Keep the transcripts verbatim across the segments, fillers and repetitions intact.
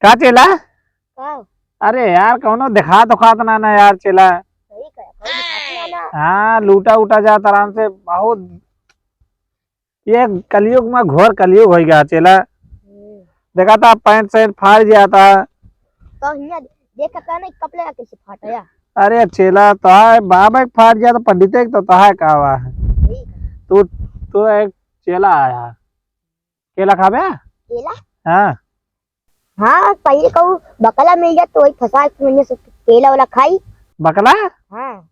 का चेला? का? अरे यार, कौनो देखात उखात ना, ना यार चेला। सही कहा, कौनो देखात ना, ना। हाँ, लूटा उटा जात आराम से, बहुत। ये कलयुग में घोर कलयुग होइ गया चेला। हम्म। देखा था पैंट शर्ट फाड़ जाता। तो हियाँ देखा था नहीं कपड़े का कैसे फाटा या? अरे चेला, तो है बाबा के फाट गया तो पंडित के तो, तो है का हुआ है? ठीक है। तू, तू एक चेला आया। केला खाबे? केला? हाँ। हाँ, पहले कहू बकला मिल जात तो वही फंसा के मने से केला वाला खाई। बकला? हाँ।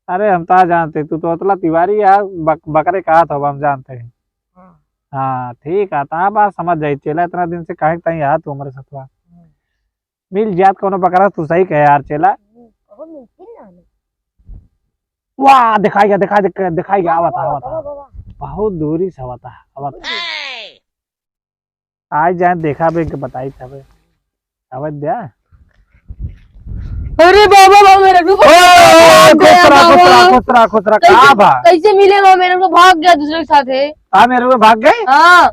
अरे हम तो जानते, तू तो उतला तिवारी है, बक-, बकरे कहा था, हम जानते हैं। हाँ। हाँ, ठीक है, तो बात समझ जाई चेला, इतना दिन से काहे ताई आ तू हमारे साथ हुआ। हम्म। मिल जात कौनो बकरा, तू सही कहे यार चेला। हम्म, कहो मिलती ना हमें। वाह, दिखाई गया, दिखाई, दिखाई, दिखाई गया, आवत, आवत, आवत। बहुत दूरी से आवत, आवत। बहुत दूरी। आज जाए देखा बे, इनके बताई तबे। आवत द्या। अरे बाबा, बाबा, मेरे को ओ, भाग गया, खुसरा, खुसरा, बाबा। खुसरा, खुसरा, कैसे, का बा? कैसे मिले बाबा, मेरे को भाग गया दूसरे के साथ है। हाँ, मेरे को भाग गए? हाँ।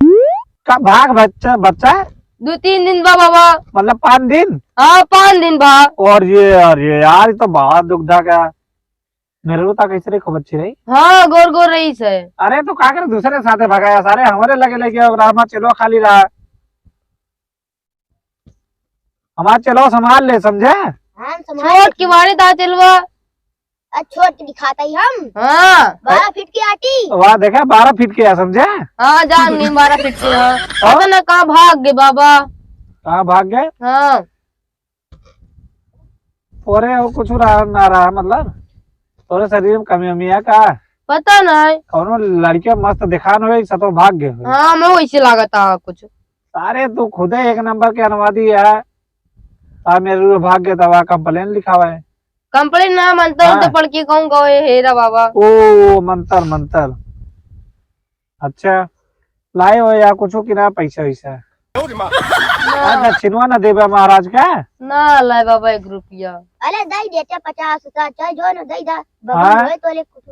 का भाग बच्चा, बच्चा? दो तीन दिन बा बाबा। मतलब पाँच दिन? हाँ, पाँच दिन बा। और ये, और ये यार, ये तो बहुत दुख दा गया। मेरे को तो कैसे रही, खूब अच्छी रही। हाँ, गोर गोर रही से। अरे तो का करे, दूसरे साथे भगाया सारे, हमारे लगे लेके अब रामा चलो खाली रहा। हमार चेलवा संभाल ले, समझे? हम संभाल छोट लेते। किवाड़ी दा चेलवा। आ, छोट के दिखाता ही हम। हाँ। बारह फीट की आटी। वाह, देखा, बारह फीट के है, समझे? हाँ, जान गई, बारह फीट के है। हाँ? पता ना कहाँ भाग गए बाबा। कहाँ भाग गए? हाँ। तोरे और कुछ रहा ना रहा, मतलब तोरे शरीर में कमी वमी है का? पता नहीं। कौनो लड़किया मस्त दिखान हो, सतो भाग गए हो। हाँ, मैं वैसे लागत आ कुछ। सारे तू खुदे एक नंबर के अनवादी है। आ मेरे रू भाग गए तब complain लिखावा है। Complain ना मंतर हाँ। तो पढ़ के कहूँ गए हेरा बाबा। ओ मंतर मंतर। अच्छा, लाए हो या कुछ कि ना पैसा वैसा? ना। आ दक्षिणवा ना देबे महाराज का? ना लाए बाबा एक रुपया। अरे दई देते पचास हजार, चाहे जो ना दई दा, बबन हाँ? होए तो ले कुछ।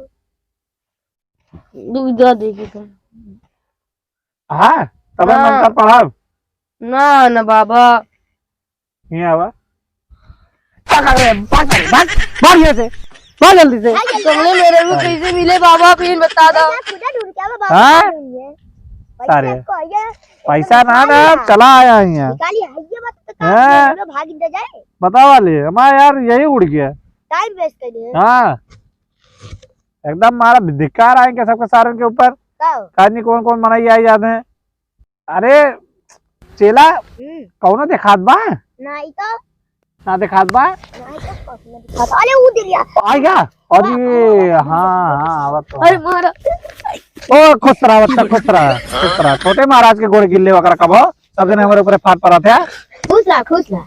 दू दे दे के तो। हाँ, तबे ना। मंत्र पढ़ब। ना, ना बाबा। नहीं आवा। पकड़ रे, भाग रे, भाग, भाग यहाँ से, भाग जल्दी से। भाग जल्दी। तुमने मेरे को कैसे मिले बाबा, फिर बता दो। मैं खुदा ढूंढ के आवा, बाबा हाँ? ढूंढ के। पैसा सारे। को ये पैसा ना, ना, निकालिया। चला आया यहाँ। निकालिया, ये बात तो हाँ। हम लोग भाग दे जाए। बतावा ले, हमारा यार यही उड़ गया। Time waste कर दिए। हाँ। एकदम मारा धिक्कार आएंगे सबके सारन के ऊपर। का? काजनी कौन कौन मनई आई जाते हैं। अरे चेला, हम्म। कौनो देखात बा? नहीं तो। ना देखात बा? नहीं तो कौनो देखात। अरे वो दे दिया। आएगा? अरे वाह, वाह, वाह, हाँ, हाँ, आवत तो। अरे मारा। ओ खुश रहा बच्चा, खुश रहा, खुश रहा। छोटे महाराज के गोड़ गिल्ले वगैरह कबो, सब दिन हमारे ऊपर फाट पड़ा था। खुश रहा, खुश रहा।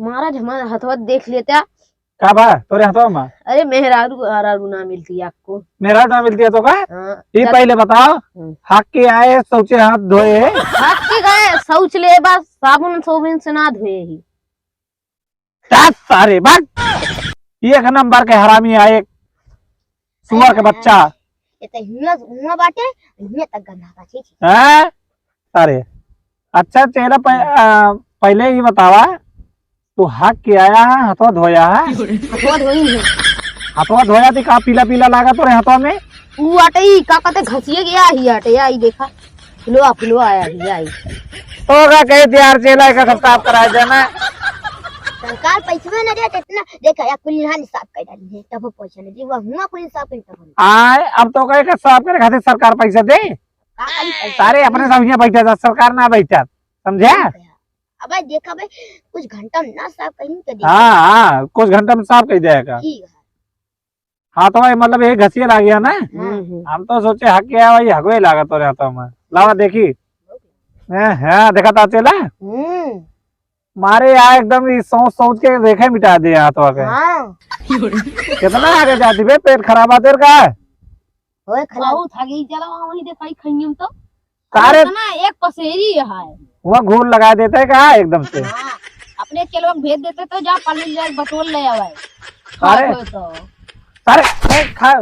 महाराज हमारा हथवा देख लेता। का बा तोरे हथवा में? अरे मेहरारू आरारू ना मिलती आपको। मेहरारू ना मिलती है तो का? हाँ, ये जब पहले बताओ, हम्म। हक के आए, शौचे हाथ धोए। हक के गए, शौच ले बस, साबुन सोबुन से ना धोए ही। दस सारे, भाग। एक नंबर के हरामी है, एक सुअर के बच्चा। ये तो हियां, हुआं बाटे, हियां तक गंदा बा, छी, छी। हैं? अरे, अच्छा चेला, पह-, आ, पहले ये बतावा, तू हक के आया है, हथवा धोया है? हथवा धोई है। हथवा धोया थी, का पीला पीला लागा तोरे हथवा में? ऊ आटे ही, का कहते घसिए गया ही आटे, आई देखा। फुलवा, फुलवा आया ही, आई। तो का कहे यार, चेला का सब साफ कराए देना। सरकार पैसवे न देत इतना, देखा, या कुल नहान साफ कर डाली है, तब पैसा नहीं दी, वह हुआ कुल साफ कर तब। आए, अब तो कहे का साफ करे खातिर सरकार पैसा दे? का करी पैसा? सारे अपने सब यहाँ बैठा था, सरकार ना बैठा, समझे? ठीक है। अबे देखा बे, कुछ घंटा में ना साफ कहीं तो देखा। हाँ, हाँ, कुछ घंटा में साफ कर देगा। ठीक है। हाँ, तो भाई, मतलब, ये घसिए लाग गया ना? हम्म, हम्म। हम तो सोचे हक गया भाई, हगवे लागत हो रहा था मैं। लावा देखी। हाँ, हाँ, देखा था चेला? हम्म। मारे यार, एकदम ई सोच सोच के रेखे मिटा दे हाथवा के। हाँ। कितना आगे जाती बे, पेट खराब आते का? ओए खराब। बहुत आगे चला, वहाँ वहीं देखाई खइयम तो। सारे अरे ना, एक पसेरी है। वहाँ घूर लगा देते का एकदम से? हाँ, अपने चेलवा के भेज देते तो जा पानी ले बटोर ले आवे। अरे। खाओ तो। सारे, ए, खा,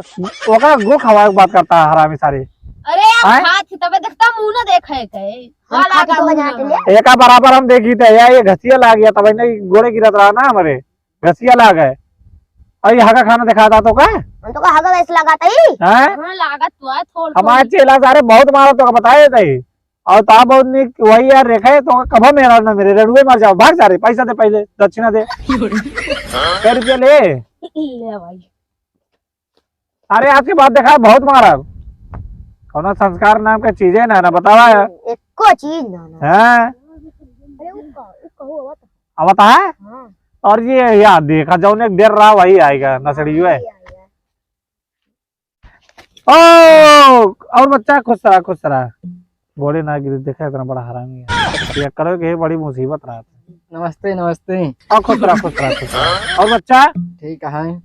ओका गो खवाए के बात करता है हरामी सारे। अरे आय? खात ही तबे देखता मुंह ना देखे के। हम वाला खात ही का तो मुंह बजाते ना। ले। एका बराबर हम देखी थे, या ये घसिया लाग गया, तब इन्हें गोड़े गिरत रहा ना हमरे, घसिया लाग है। और ये हगा खाना दिखाता तो का? हम तो का हगा वैसे लगाता ही। हैं? हाँ, लागत तो है, थोड़ हमारे थोड़। चेला सारे बहुत मारा तो का बताए थे। और ता बहुत निक वही यार रेखा है, तो कभा मेरा ना मेरे, रड़ुए मर जाओ, भाग जा रे, पैसा दे पहले, दक्षिणा दे। कै रुपया ले। ले भाई। अरे, आज के बाद देखा है, बहुत मारा। कौनो संस्कार नाम का चीजे ना, ना बतावा है। एको चीज ना, ना। हाँ। अरे, उ का, उ का हुआ था? अब बता है? हाँ। और ये याद देखा, जौन एक डर रहा, वही आएगा, नसड़ियो है। वही आएगा। ओ, और बच्चा खुश रहा, खुश रहा। बोले ना गिरी, देखा इतना बड़ा हरामी है। ये करो कि ये बड़ी मुसीबत रहा। नमस्ते, नमस्ते। और खुश रहा, खुश रहा, खुश रहा। और बच्चा? ठीक है।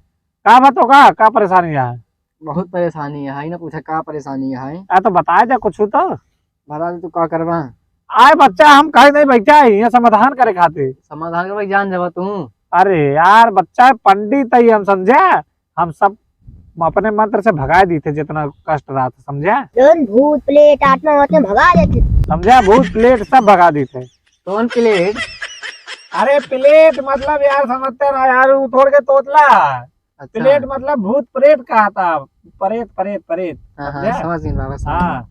का बात होगा? का परेशानी है? बहुत परेशानी है, है ना पूछा, का परेशानी है? आ, तो बताए दे कुछ तो। बता दे, तू का करबा? आए बच्चा, हम कहीं नहीं बैठा है, ये समाधान करे खातिर। समाधान करबा, जान जाबा तू। अरे यार, बच्चा पंडित है, हम समझे, हम सब अपने मंत्र से भगा दी थे जितना कष्ट रहा था, समझे? जौन भूत, प्रेत, आत्मा होते हैं, भगा देते। समझे? भूत, प्रेत सब भगा दी थे। कौन प्रेत? अरे प्रेत मतलब यार समझते ना यार, वो थोड़ के तोतला। अच्छा। प्रेत मतलब भूत प्रेत कहा था, प्रेत, प्रेत, प्रेत। हाँ, हाँ, समझे? समझ गए बाबा, समझ गए। हाँ।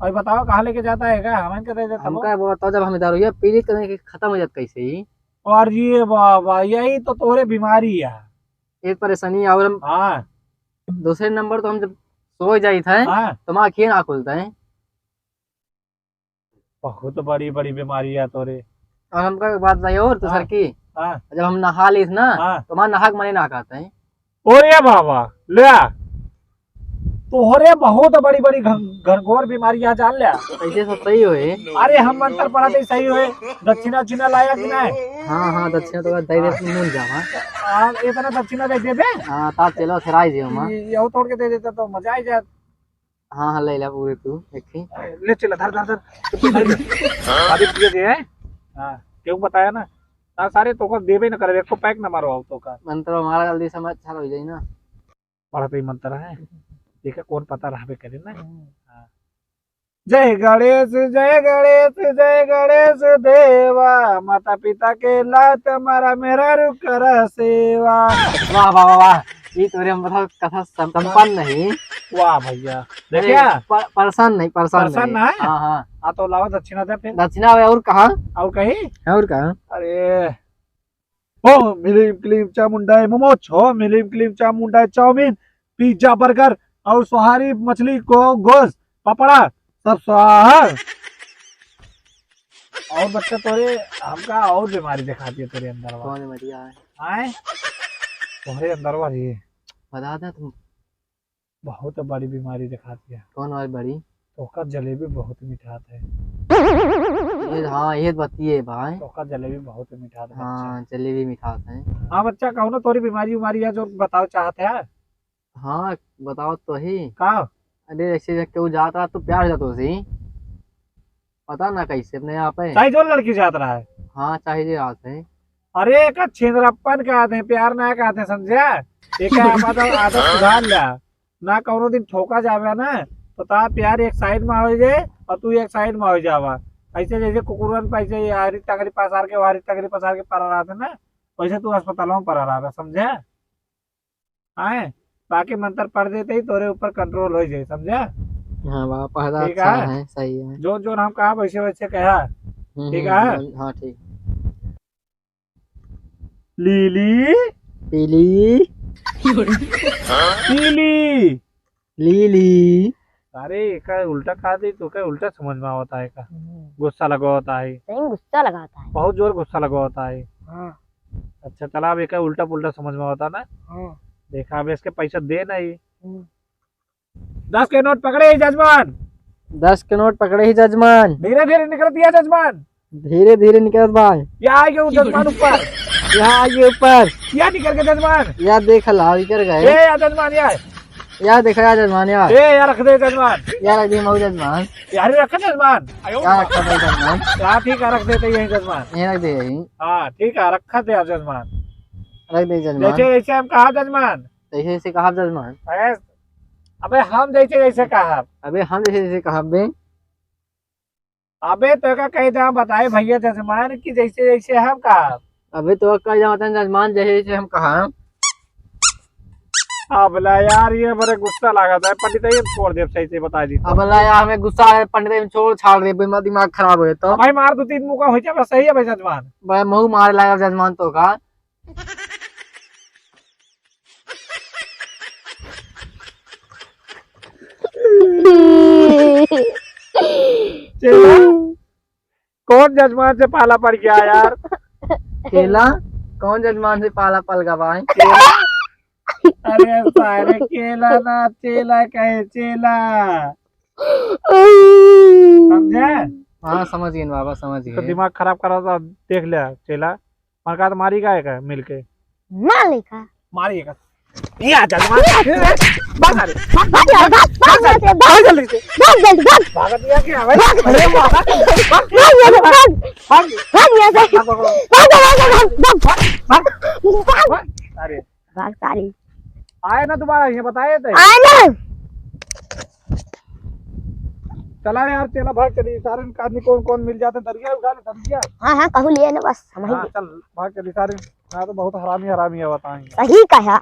और बताओ कहाँ लेके जाता है का? हमन के दे देता वो। हमका वो बताओ, जब हम दारू ये पी ली तो ये खत्म हो जात कैसे ही? और ये बाबा, यही तो तोरे बीमारी है। एक परेशानी और हम हाँ। दूसरे नंबर तो हम जब सो जाइत है, हाँ। तो हमारा आँखें ना खुलता है। बहुत बड़ी, बड़ी बीमारी है तोरे। और हमका एक बात बताइए और तो हाँ। सर की, हाँ। जब हम नहा लीस ना, हाँ। तो हमारा नहाक मने ना कहते हैं। ओरे बाबा, ले आ। तोहरे बहुत बड़ी, बड़ी घन-, घनघोर बीमारी है, जान ले। कैसे सब सही होए? अरे हम मंत्र पढ़ा दे सही होए। दक्षिणा, दक्षिणा लाया कि नहीं? हाँ, हाँ, दक्षिणा तो दे दे, हाँ। मुन जावा। आ, इतना दक्षिणा दे देबे? हाँ, ता चलो, फिर आई जियो, माँ। ये, ये तोड़ के दे देता तो मजा आ जात। हाँ, हाँ, ले ला पूरे तू, एक ही। ले चला, धर, धर, धर। अभी पिए दे, हैं? हाँ, क्यों बताया ना? ना सारे तो को देबे न करबे, एको पैक न मारो आओ तो का। मंत्र हमारा जल्दी समझ अच्छा हो जाई ना। पढ़त ही मंत्र है। देखा कौन पता रहबे करे ना। हम्म। हाँ। जय गणेश, जय गणेश, जय गणेश देवा, माता पिता के लात मारा मेहरारू कर सेवा। वाह, वाह, वाह, वाह। ई तोरे हम बताओ कथा सम-, संपन्न ही। वाह भैया। अरे, देखा? प-, परेशान नहीं, परेशान परेशान नहीं। ना है? हाँ, हाँ। हाँ, तो लावा दक्षिणा दे फिर। दक्षिणा है और कहा? और कहीं? और कहा? अरे, ओम ह्रीं क्लीं चामुंडाय मोमोज, ओम ह्रीं क्लीं चामुंडाय चाउमीन, पिज्जा, बर्गर और सोहारी मछली को गोश्त, पपड़ा, सब स्वाहा। और बच्चा तोरे हमका और बीमारी दिखा दिया तोरे अंदर वाला। कौन बीमारी है? आए? तोरे अंदर वाली। बता दे तू। बहुत बड़ी बीमारी दिखाती है। कौन वाली बड़ी? तोका जलेबी बहुत मिठात है। ये, हाँ, ये बतिए भाई। तोका जलेबी बहुत मिठात है, हाँ, बच्चा। जलेबी मिठात है। हाँ, बच्चा, कौनो तोरी बीमारी उमारी है जो बताओ चाहत है? हाँ, बताओ तो ही। का? अरे, ऐसे जब केहू जात रहा तो प्यार जात हो सी। पता ना कैसे अपने आप है। चाहे जो लड़की जात रहा है। हाँ, चाहे जो जात है। अरे, एका छिंदरप्पन कहत हैं, प्यार ना कहत हैं, समझा? एका आदत, आदत सुधार ला। ना कौनो दिन ठोका जावे ना, तो ता प्यार एक साइड में हो जाए और तू एक साइड में हो जावा। ऐसे जैसे कुकुरन पे ऐसे ये आरी टंगरी पसार के, वारी टंगरी पसार के पड़ा रहते ना, वैसे तू अस्पतालों में पड़ा रहता, समझा? आए, बाकी मंत्र पढ़ देते ही तोरे ऊपर कंट्रोल हो जाए, समझा? हाँ, वाह, पहला ठीक अच्छा है? है, सही है। जो, जो हम कहा वैसे, वैसे कहा, हम्म, ठीक हम्म, है? हम्म, हाँ, ठीक। लीली। पीली। पीली। लीली। अरे, एका उल्टा कहा दी, तो क्या उल्टा समझ में आवता है का? हम्म। गुस्सा लगा होता है। सही में गुस्सा लगा होता है। बहुत जोर गुस्सा लगा होता है। हाँ। अच्छा, चला, अब एका उल्टा पुल्टा समझ में आवता ना। हाँ। देखा, अब इसके पैसा दे नहीं। हम्म। दस के नोट पकड़े ही जजमान। दस के नोट पकड़े ही जजमान। धीरे धीरे निकलत या जजमान। धीरे धीरे निकलत बा। या आगे वो जजमान ऊपर। या आगे ऊपर। या निकल के जजमान। या देख ला, निकल गए। ए, या जजमान, या। या देखा, या जजमान, या। ए, या रख दे जजमान। या रख दे मऊ जजमान। यार, रख जजमान। या रख दे जजमान। या ठीक है, रख देते यहीं जजमान। ये रख दे यहीं। हाँ, ठीक है, रख दे आप जजमान। रख दे जजमान। जैसे, जैसे हम कहा जजमान। जैसे, जैसे कहा जजमान। ऐस-, अबे हम जैसे जैसे कहब। अबे हम जैसे जैसे कहब बे। अबे तो का कह दे, बताए भैया जजमान कि जैसे जैसे हम कहब। अबे तो का कह दे, बताए जजमान जैसे जैसे हम कहब। अबला यार, ये बड़े गुस्सा लागत है, पंडित, ये छोड़ दे, सही से बता दी। अबला यार, हमें गुस्सा है, पंडित, हम छोड़ छाड़ दे, दिमाग, दिमाग खराब हो तो। भाई मार दो तीन मुका हो जाए, बस सही है भाई जजमान। भाई महू मारे लागल जजमान तो का। चेला, कौन जजमान से पाला पड़ गया यार? चेला, कौन जजमान से पाला पड़ गया भाई? अरे सारे केला ना, चेला कहे, चेला। समझे? हाँ, समझ गए बाबा, समझ तो गए। दिमाग खराब करा था, देख लिया चेला। मार का तो मारी का है का मिलके? मार ले का? मारी का? ये आ जा, मार। भाग, अरे। भाग, भाग, भाग, भाग, भाग, भाग, भाग जल्दी से। भाग जल्दी, भाग। भाग दिया क्या भाई? भाग। अरे, भाग। भाग यहाँ से, भाग। भाग यहाँ से। भाग, भाग, भाग। भाग, भाग, भाग, भाग, भाग। भाग। भाग। अरे। भाग सारी। आए ना दोबारा, ये बताए थे। आए ना। चला यार, चला भाग चली। सारे आदमी कौन कौन मिल जाते हैं, दरिया उठा ले, दरिया। हाँ, हाँ, कहूँ लिए ना बस, हम ही हाँ, लिए। चल, भाग चली सारे। हाँ, तो बहुत हरामी, हरामी है, बताएंगे। सही कहा।